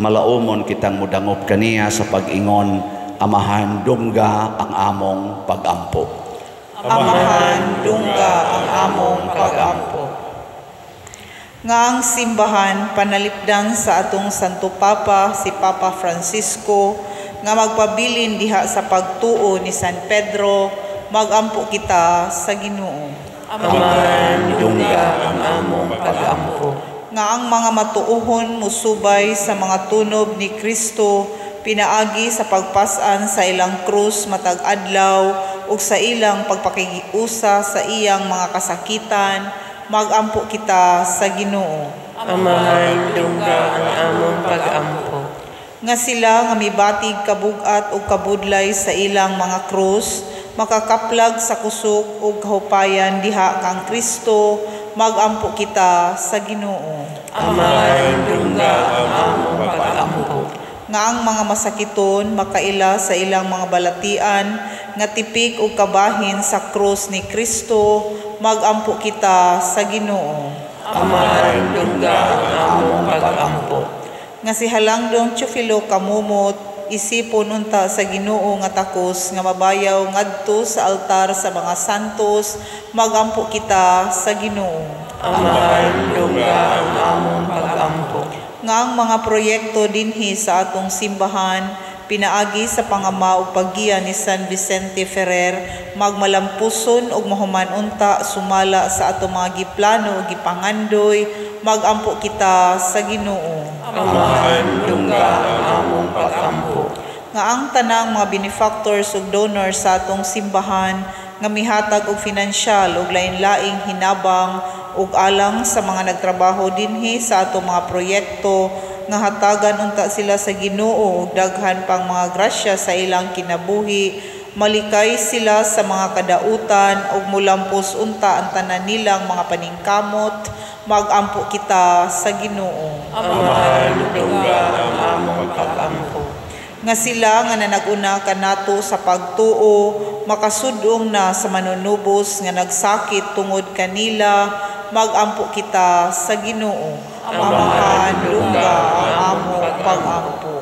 Speaker 2: Malaumon kitang mudangop kaniya sa pag-ingon, Amahan, dungga ang among pag-ampo.
Speaker 5: Amahan, dungga ang among pag-ampo. Nga ang simbahan panalipdan sa atong Santo Papa, si Papa Francisco, nga magpabilin diha sa pagtuo ni San Pedro, magampo kita sa Ginoo.
Speaker 3: Amahan, dungga ang among pag-ampo.
Speaker 5: Nga ang mga matuohon musubay sa mga tunob ni Kristo, pinaagi sa pagpas-an sa ilang krus matag adlaw ug sa ilang pagpakiusa sa iyang mga kasakitan, magampo kita sa Ginoo.
Speaker 3: Amahan, dungga ang among pagampo.
Speaker 5: Nga sila nga mibatig kabug-at ug kabudlay sa ilang mga krus, makakaplag sa kusog ug kahupayan diha kang Kristo, magampo kita sa Ginoo.
Speaker 3: Amahan, dungga ang among pagampo.
Speaker 5: Nga ang mga masakiton makaila sa ilang mga balatian nga tipik ug kabahin sa krus ni Kristo, magampo kita sa Ginoo.
Speaker 3: Amahan, dungga ang among pagampo.
Speaker 5: Nga si Halangdong Teofilo kamumot, isipon unta sa Ginoo nga takos nga mabayaw ngadto sa altar sa mga santos, magampo kita sa Ginoo.
Speaker 3: Amahan, dungga ang among pagampo.
Speaker 5: Nga ang mga proyekto dinhi sa atong simbahan pinaagi sa pangama ug paggiya ni San Vicente Ferrer magmalampuson ug mahuman unta sumala sa atong mga giplano ug gipangandoy, magampo kita sa Ginoo.
Speaker 3: Amahan, dungga ang among pagampo.
Speaker 5: Nga ang tanang mga benefactors ug donors sa atong simbahan nga mihatag og finansyal ug lain-laing hinabang ug alang sa mga nagtrabaho dinhi sa atong mga proyekto, nga hatagan unta sila sa Ginoo og daghan pang mga grasya sa ilang kinabuhi, malikay sila sa mga kadautan ug mulampos unta ang tanan nilang mga paningkamot, magampo kita sa Ginoo.
Speaker 3: Amahan, dungga ang among pagampo.
Speaker 5: Nga sila nga nanaguna kanato sa pagtuo, makasudong na sa manunubos nga nagsakit tungod kanila, magampo kita sa Ginoo. Amahan, dungga ang among pagampo.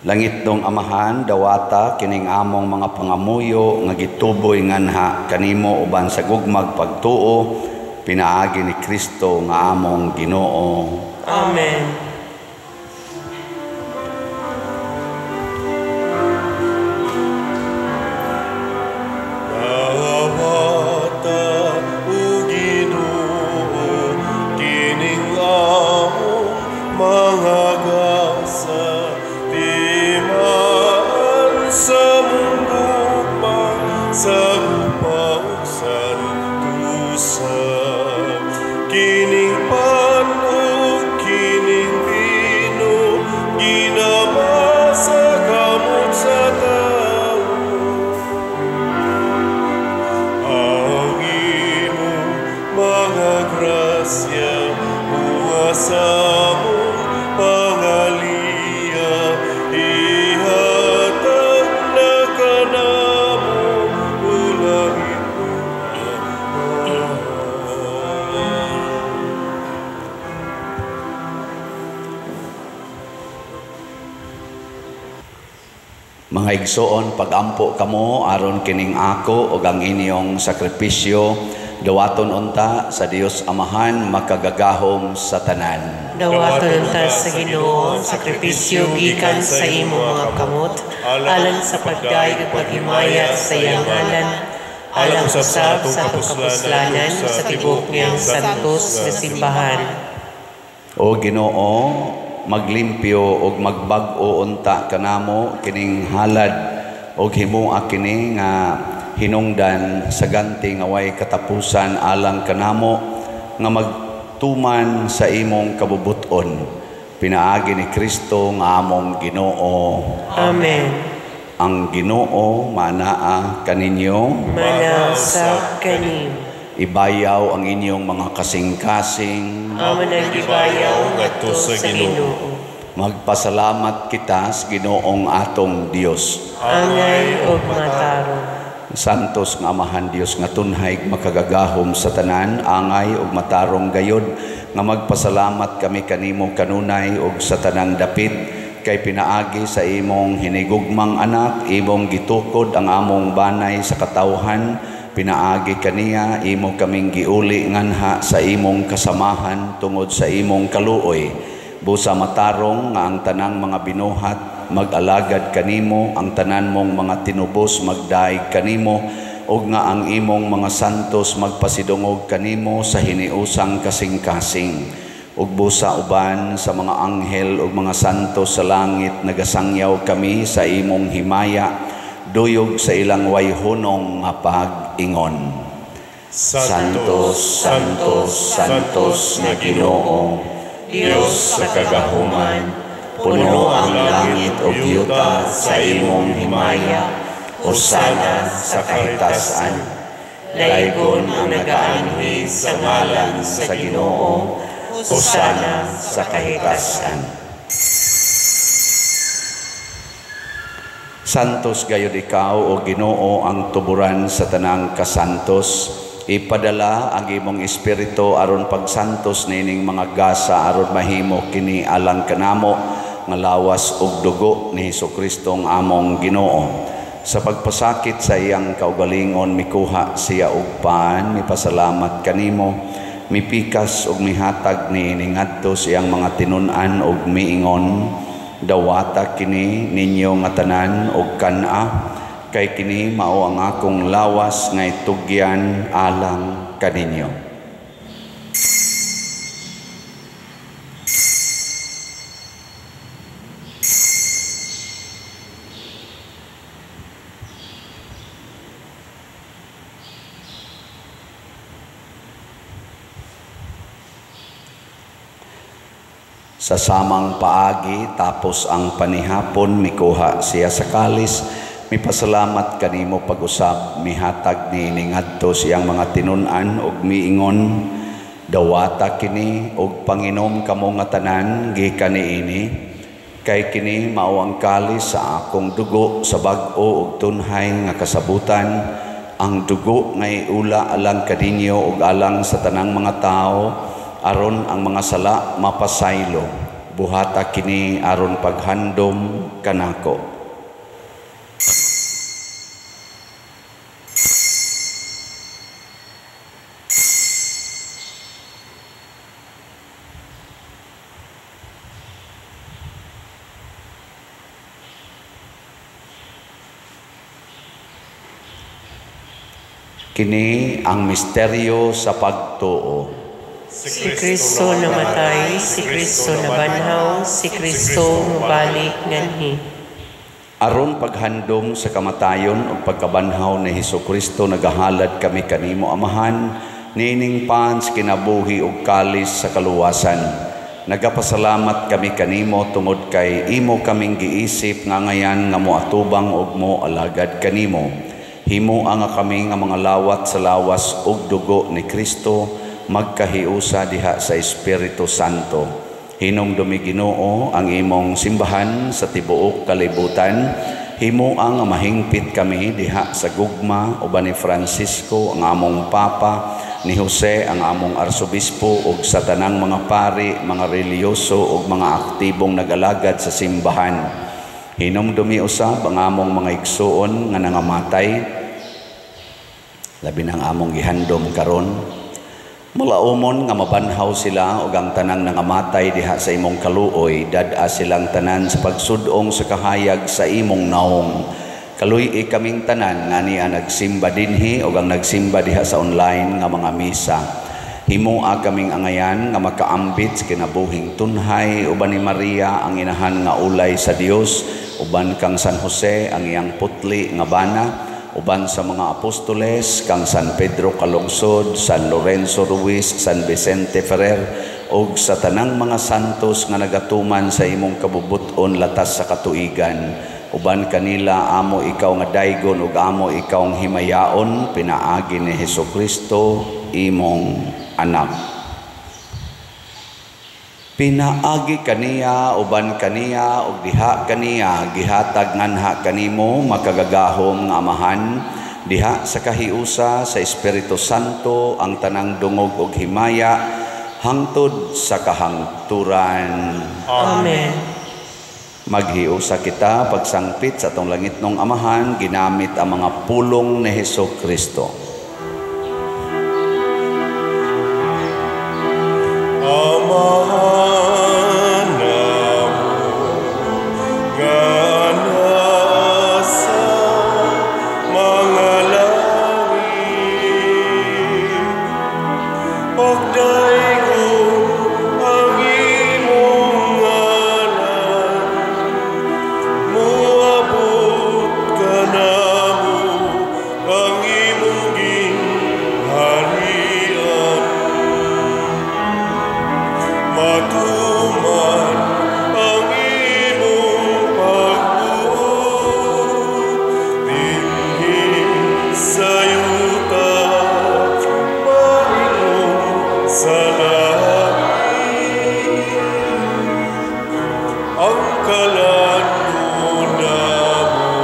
Speaker 2: Langit dong Amahan, dawata kining among mga pangamuyo nga gituboy nganha kanimo uban sa gugmag pagtuo, pinaagi ni Kristo nga among Ginoo.
Speaker 3: Amen.
Speaker 2: Mga igsoon, pagampo kamo aron kining ako ug ang inyong sakripisyo dawaton unta sa Dios Amahan makagagahom sa tanan.
Speaker 3: Dawaton unta sa Ginoo ang sakripisyo gikan sa imong mga kamot, alang sa pagdayeg ug paghimaya sa iyang ngalan, alang usab sa atong kapuslanan sa tibuok niyang santos nga simbahan.
Speaker 2: O Ginoo, maglimpyo og magbag-o unta kanamo kining halad og himoa kini nga hinungdan sa ganti nga way katapusan alang kanamo nga magtuman sa imong kabubut-on, pinaagi ni Kristo nga among Ginoo.
Speaker 3: Amen.
Speaker 2: Ang Ginoo manaa kaninyo,
Speaker 3: manaa kanim.
Speaker 2: Ibayaw ang inyong mga kasing-kasing.
Speaker 3: Amo nang gibayaw ngadto sa Ginoo.
Speaker 2: Magpasalamat kita sa Ginoong atong Dios.
Speaker 3: Angay ug matarong.
Speaker 2: Santos nga Amahan Dios nga tunhay makagagahom sa tanan, angay ug matarong gayod nga magpasalamat kami kanimo kanunay ug sa tanang dapit kay pinaagi sa imong hinigugmang anak, imong gitukod ang among banay sa katawhan. Pinaagi kaniya imo kaming giuli nganha sa imong kasamahan tungod sa imong kaluoy. Busa matarong nga ang tanang mga binuhat mag-alagad kanimo, ang tanan mong mga tinubos magdaig kanimo, ug nga ang imong mga santos magpasidungog kanimo sa hiniusang kasing-kasing. Ug busa uban sa mga anghel ug mga santo sa langit nagasangyaw kami sa imong himaya, duyog sa ilang wayhunong nga pag-ingon. Santos, Santos, Santos nga Ginoo, Dios sa kagahuman, puno ang langit ug yuta sa imong himaya. Hosana sa kahitasan. Laygon ang nagaanhi sa ngalan sa Ginoo. Hosana sa kahitasan. Santos gayud ikaw, o Ginoo, ang tuburan sa tanang kasantos. Ipadala ang imong espiritu aron pagsantos nining mga gasa aron mahimo kini alang kanamo nga lawas ug dugo ni Hesukristo ang among Ginoo. Sa pagpasakit sa iyang kaugalingon mikuha siya og pan, mipasalamat kanimo, mipikas ug mihatag niini ngadto sa iyang mga tinun-an ug miingon, dawata kini ninyo nga tanan og kan-a, kay kini mao ang akong lawas nga itugyan alang kaninyo. Sa samang paagi, tapos ang panihapon, mikuha siya sa kalis, mipasalamat kanimo pag-usab, mihatag niini ngadto siyang mga tinun-an ug miingon, dawata kini ug panginom kamo nga tanan gikan niini, kay kini mao ang kalis sa akong dugo sa bag-o ug tunhay nga kasabutan, ang dugo nga iula alang kaninyo ug alang sa tanang mga tawo, aron ang mga sala mapasaylo. Buhata kini aron paghandom kanako. Kini ang misteryo sa pagtuo.
Speaker 3: Si Kristo namatay, si Kristo nabanhaw, si Kristo mubalik nganhi.
Speaker 2: Aron paghandom sa kamatayon ug pagkabanhaw ni Hesukristo, nagahalad kami kanimo Amahan, niining pans kinabuhi ug kalis sa kaluwasan. Nagapasalamat kami kanimo tungod kay imo kaming giisip nga ngayan nga moatubang ug moalagad kanimo. Himoa nga kami nga mga lawat sa lawas ug dugo ni Kristo, magkahiusa diha sa Espiritu Santo. Hinumdumi Ginoo ang imong simbahan sa tibuok kalibutan. Himoa nga mahingpit kami diha sa gugma uban ni Francisco ang among Papa, ni Jose ang among Arsobispo, ug sa tanang mga pari, mga relihiyoso ug mga aktibong nag-alagad sa simbahan. Hinumdumi usab ang among mga igsuon nga nangamatay, labi na ang among gihandom karon. Malaumon nga mabanhaw sila ug ang tanang nangamatay diha sa imong kaluoy, dad-a silang tanan sa pagsudong sa kahayag sa imong naong. Kaluy-i kaming tanan nga niya nagsimba dinhi ug ang nagsimba diha sa online nga mga misa. Himoa kaming angayan nga makaambit sa kinabuhing tunhay uban ni Maria ang inahan nga ulay sa Dios, uban kang San Jose ang iyang putli nga bana, uban sa mga apostoles kang San Pedro Calungsod, San Lorenzo Ruiz, San Vicente Ferrer, ug sa tanang mga santos nga nagatuman sa imong kabubut-on latas sa katuigan. Uban kanila amo ikaw nga daygon ug amo ikaw ang himayaon, pinaagi ni Hesukristo imong anak. Pinaagi kaniya, uban kaniya, ug diha kaniya, gihatag nganha kanimo makagagahom nga Amahan, diha sa kahiusa sa Espiritu Santo ang tanang dungog ug himaya hangtod sa kahangturan.
Speaker 3: Amen.
Speaker 2: Maghiusa kita pagsangpit sa atong langitnong Amahan, ginamit ang mga pulong ni Hesukristo.
Speaker 1: Amahan namo nga nasa mga langit, pagdaygon ang Ang kalan-on namo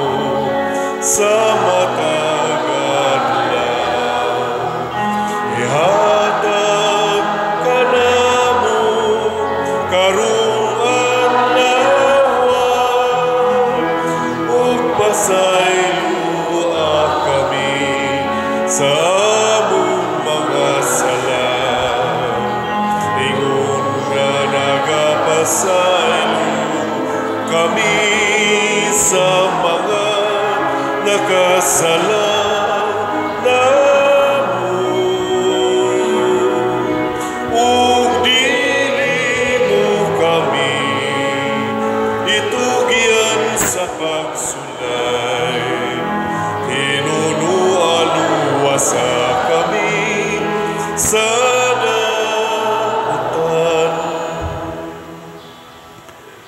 Speaker 1: sa matag adlaw. Ihatag kanamo karong adlaw ug pasayloa kami sa among mga sala, ingon nga nagapasaylo kami sa mga nakasala namo. Ug dili mo kami itugyan sa pagsulay, tinunoa luwasa kami sa dautan.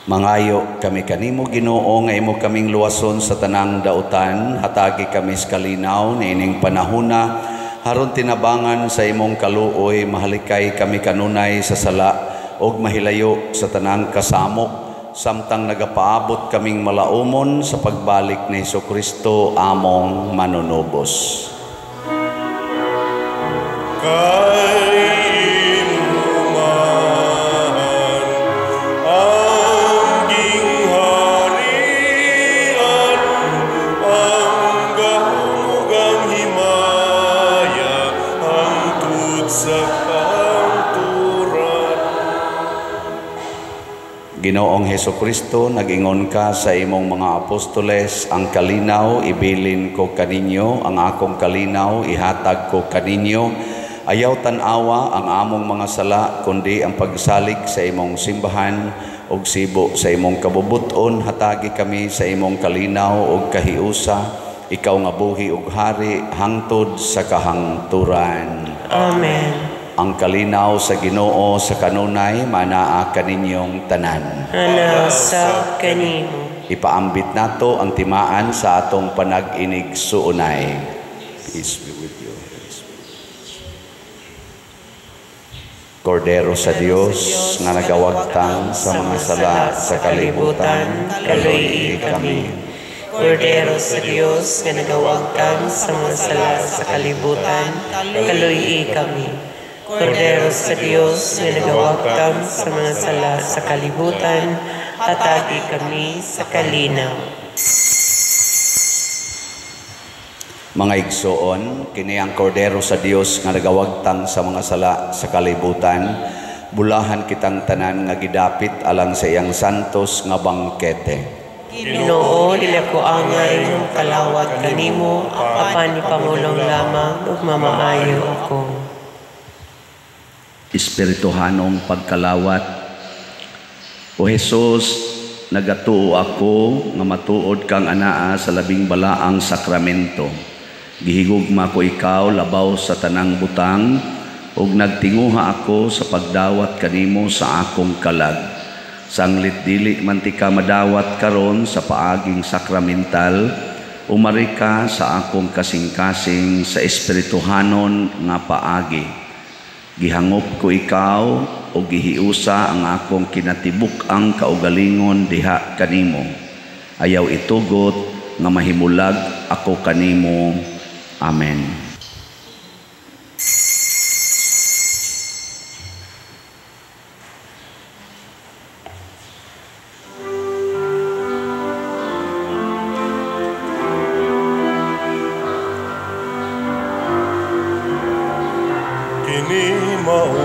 Speaker 2: Mangayo kami kanimo, Ginoo, nga imo kaming luwason sa tanang dautan, hatagi kami sa kalinaw niining panahuna, aron tinabangan sa imong kaluoy mahalikay kami kanunay sa sala ug mahilayo sa tanang kasamok, samtang nagapaabot kaming malaumon sa pagbalik ni Hesukristo among manunubos.
Speaker 1: Kay imo man ang gingharian, ang gahom ug ang himaya, hangtod sa kahangturan.
Speaker 2: Ginoong Hesukristo, nag-ingon ka sa imong mga apostoles, "Ang kalinaw ibilin ko kaninyo, ang akong kalinaw ihatag ko kaninyo. Ayaw tan-awa ang among mga sala, kundi ang pagsalig sa imong simbahan ug sibo sa imong kabubut-on, hatagi kami sa imong kalinaw ug kahiusa, ikaw nga buhi ug hari hangtod sa kahangturan."
Speaker 3: Amen.
Speaker 2: Ang kalinaw sa Ginoo sa kanunay manaa kaninyong tanan.
Speaker 3: Ana sa kanimo.
Speaker 2: Ipaambit nato ang timaan sa atong panag-inig-suunay. Peace be with you. Peace be with you. Kordero sa Dios nga nagawagtang sa mga sala sa kalibutan, kaluy-i kami.
Speaker 3: Kordero sa Dios nga nagawagtang sa mga sala sa kalibutan, kaluy-i kami. Kordero sa Dios nga nagawagtang sa mga sala sa kalibutan, hatagi kami sa kalinaw.
Speaker 2: Mga igsoon, kini ang Kordero sa Dios nga nagawagtang sa mga sala sa kalibutan, bulahan kitang tanan nga gidapit alang sa iyang santos nga bangkete.
Speaker 3: Ginoo, dili ako angay ng kalawat kanimo, apan ipangulong lamang ug mamaayo ako.
Speaker 2: Espirituhanong pagkalawat. O Jesus, nagatuo ako nga matuod kang anaa sa labing balaang sakramento. Gihigugma ko ikaw labaw sa tanang butang ug nagtinguha ako sa pagdawat kanimo sa akong kalag. Sanglit dili man ti ka madawat karon sa paaging sakramental, umari ka sa akong kasing-kasing sa espirituhanon nga paagi. Gihangop ko ikaw o gihiusa ang akong kinatibuk-ang kaugalingon diha kanimo. Ayaw itugot nga mahimulag ako kanimo. Amen.
Speaker 1: Kini mao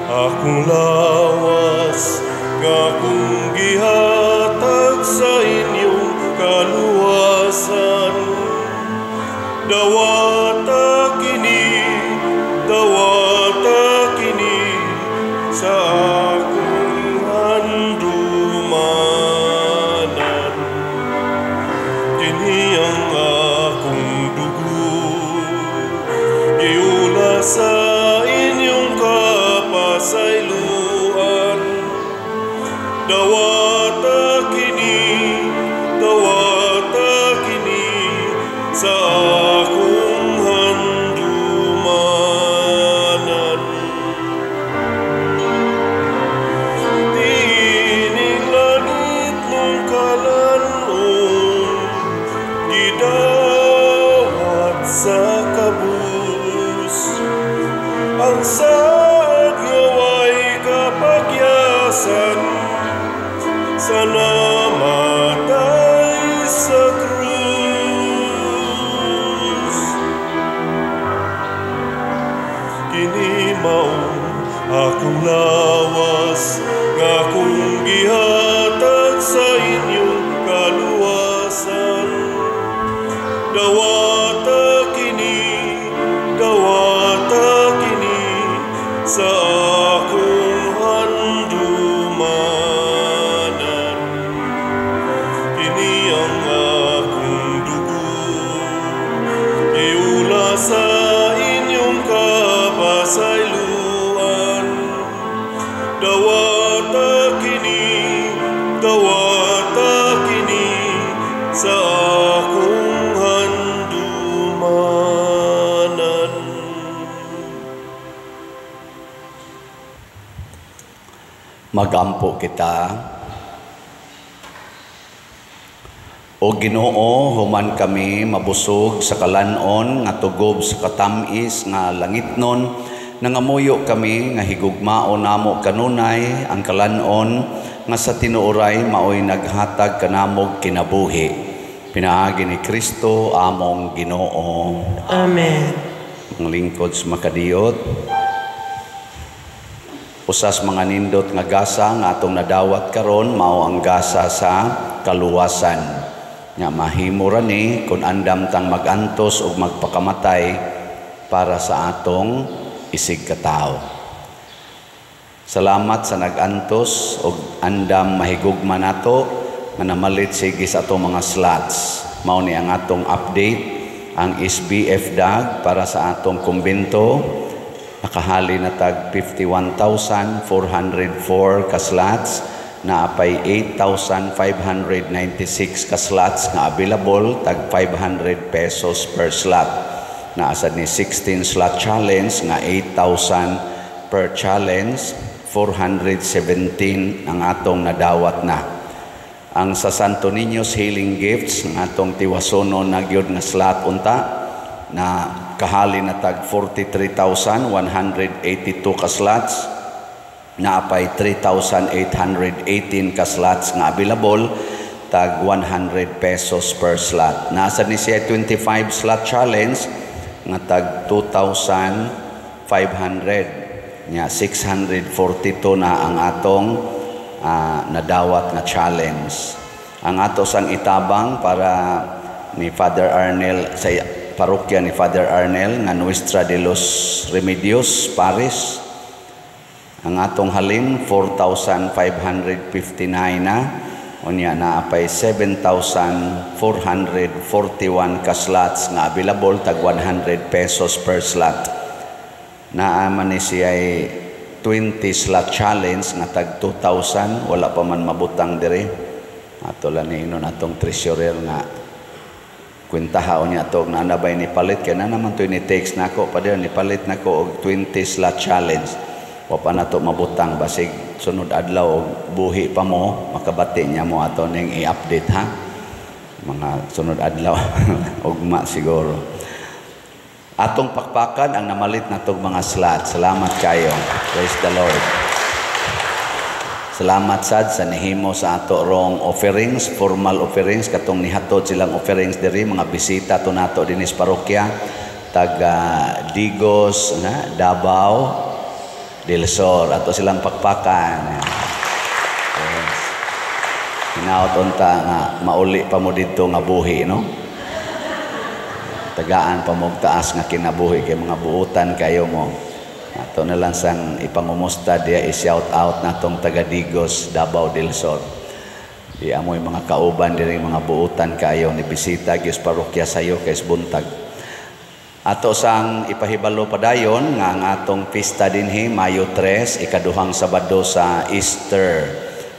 Speaker 1: akong lawas nga akong gihatag sa inyong kaluwasan. Dawata kini sa akong handumanan. Kini ang akong dugo, giula sa inyong kapasayloan. Dawata kini sa akong handumanan. Tiining langit Sa namatay sa krus. Kini mao akong lawas nga akong gihatag sa inyong kaluwasan. Dawata kini sa akong handumanan. Kini ang akong dugo, giula sa inyong kapasayloan. Dawata kini sa akong handumanan.
Speaker 2: Magampo kita. O Ginoo, human kami mabusog sa kalanon nga tugob sa katamis nga langitnon, nangamuyo kami nga higugmao namo kanunay ang kalanon nga sa tinuoray maoy naghatag kanamog kinabuhi. Pinaagi ni Kristo among Ginoo.
Speaker 3: Amen.
Speaker 2: Ang lingkod sa makadiyot, usas mga nindot nga gasa nga atong nadawat karon mao ang gasa sa kaluwasan. Nga mahimo ra ni kun andam tang magantos ug magpakamatay para sa atong isig katawo. Salamat sa nag-antos ug andam mahigugma nato nga namalit sige sa atong mga slots. Mao ni ang atong update ang SBF DAG para sa atong kumbento. Nakahali na tag 51,404 ka slots, naapay 8,596 ka slots nga available tag 500 pesos per slot. Naasad ni 16 slot challenge nga 8,000 per challenge, 417 ang atong nadawat na. Ang sa Santo Niño's Healing Gifts ang atong tiwasono na gyud nga slot unta na kahali na tag 43,182 ka slots, naapay 3,818 ka slots nga available tag 100 pesos per slot. Nasa ni siya 25 slot challenge nga tag 2,500 nya 642 na ang atong nadawat nga challenge. Ang ato sang itabang para ni Father Arnel sa parokya ni Father Arnel nga Nuestra de los Remedios Paris, ang atong halin 4,559 na, unya naapay 7,441 ka slots nga available tag 100 pesos per slot. Naa man ni siya'y 20 slot challenge nga tag 2,000, wala pa man mabutang diri. Ato lang ni inon atong treasurer nga kwentaha unya ato og naanabay ni palit kay na naman to'y ni text nako pa diri ni palit nako og 20 slot challenge. Wa pa nato mabutang, basig sunod adlaw og buhi pa mo makabati niya mo ato ning i-update ha. Mga sunod adlaw ugma siguro. Atong pakpakan ang namalit natong mga slot. Salamat kayo. Praise the Lord. Salamat sad sa nihimo sa ato rong offerings, formal offerings, katong nihatod silang offerings diri, mga bisita to nato dinhi sa parokya, taga Digos, na Davao del Sur. Ato silang pakpakan. Yes. Hinaot unta nga mauli pa mo didto nga buhi, no? Tagaan pa mo og taas nga kinabuhi kay mga buutan kayo mo. Ato na lang sang ipangumusta diya, i-shout out natong taga Digos, Davao del Sur. Di amoy mga kauban diri, mga buutan kayo ni bisita gyud sa parokya sayo kay buntag. Ato sang ipahibalo padayon nga ang atong pista dinhi Mayo 3, ikaduhang Sabado sa Easter.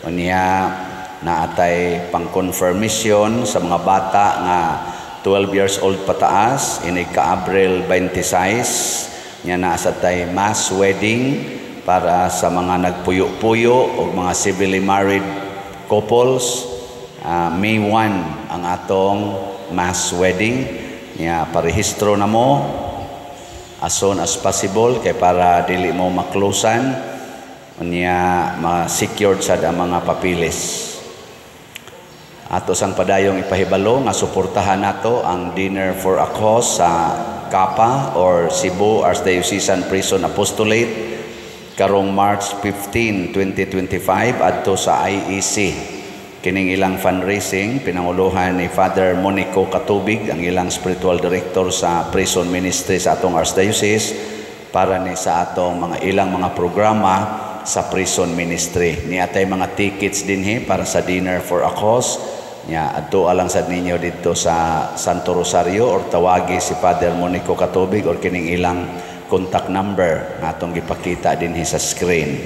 Speaker 2: Unya naatay pang-confirmation sa mga bata nga 12 years old pataas, inig ka Abril 26, nya naa sa tay mass wedding para sa mga nagpuyo-puyo o mga civilly married couples. May 1 ang atong mass wedding. Nya parehistro na mo as soon as possible kay para dili mo maklosan, unya ma-secured sad ang mga papilis. Ato sang padayong ipahibalo nga suportahan nato ang Dinner for a Cause sa CAPA or Cebu Archdiocesan Prison Apostolate karong March 15, 2025 adto sa IEC. Kining ilang fundraising pinanguluhan ni Father Monico Katubig, ang ilang spiritual director sa prison ministry sa atong archdiocese, para ni sa atong mga ilang mga programa sa prison ministry. Ni atay mga tickets dinhi para sa Dinner for a Cause. Nya adto lang sad ninyo didto sa Santo Rosario or tawagi si Father Monico Katubig or kining ilang contact number nga atong gipakita dinhi sa screen.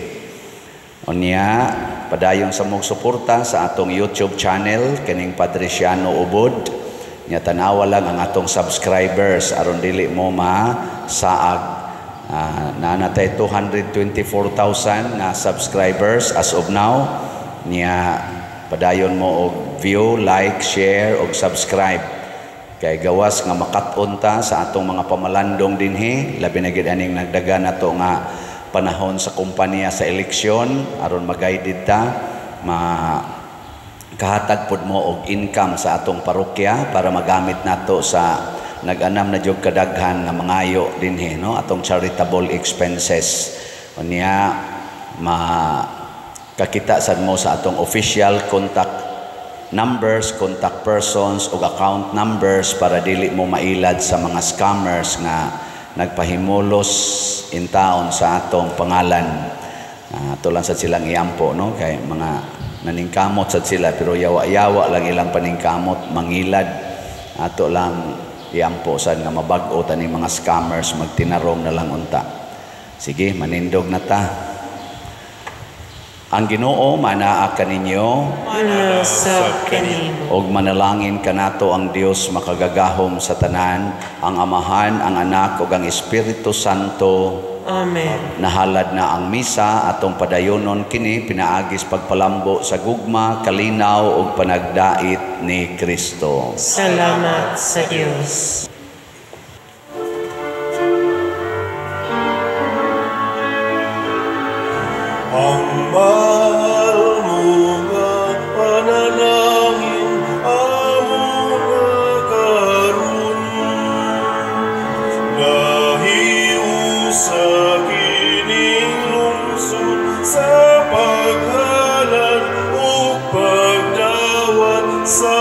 Speaker 2: Unya, padayon sa mong suporta sa atong YouTube channel kining Padre Siano Ubod. Nya tanawa lang ang atong subscribers aron dili mo masaag. Naa na tay 224,000 na subscribers as of now. Nya padayon mo og view, like, share og subscribe. Kay gawas nga makat-on ta sa atong mga pamalandong dinhi, labi na gid aning nagdagan nato nga panahon sa kumpanya sa eleksyon aron magaidid ta, ma kahatag pud mo og income sa atong parokya para magamit nato sa nag-anam na jud kadaghan nga mangayo dinhi, no, atong charitable expenses. Unya ma kakita sad mo sa atong official contact numbers, contact persons ug account numbers para dili mo mailad sa mga scammers nga nagpahimulos in taon sa atong pangalan. Ato lang sad silang iampo, no, kay mga naningkamot sad sila pero yawa-yawa lang ilang paningkamot, mangilad. Ato lang iampo sad nga mabag-o tani mga scammers, magtinarong na lang unta. Sige, manindog na ta. Ang Ginoo manaa kaninyo.
Speaker 3: Manasab kanimo.
Speaker 2: Og manalangin kanato ang Dios makagagahom sa tanan, ang Amahan, ang Anak ug ang Espiritu Santo.
Speaker 3: Amen.
Speaker 2: Nahalad na ang misa, atong padayonon kini pinaagis pagpalambo sa gugma, kalinaw ug panagdait ni Kristo.
Speaker 3: Salamat sa Dios.
Speaker 1: Ang mahal mo nga panalangin amo nga karon, nahiusa kining lungsod sa paghalad ug pagdawat sa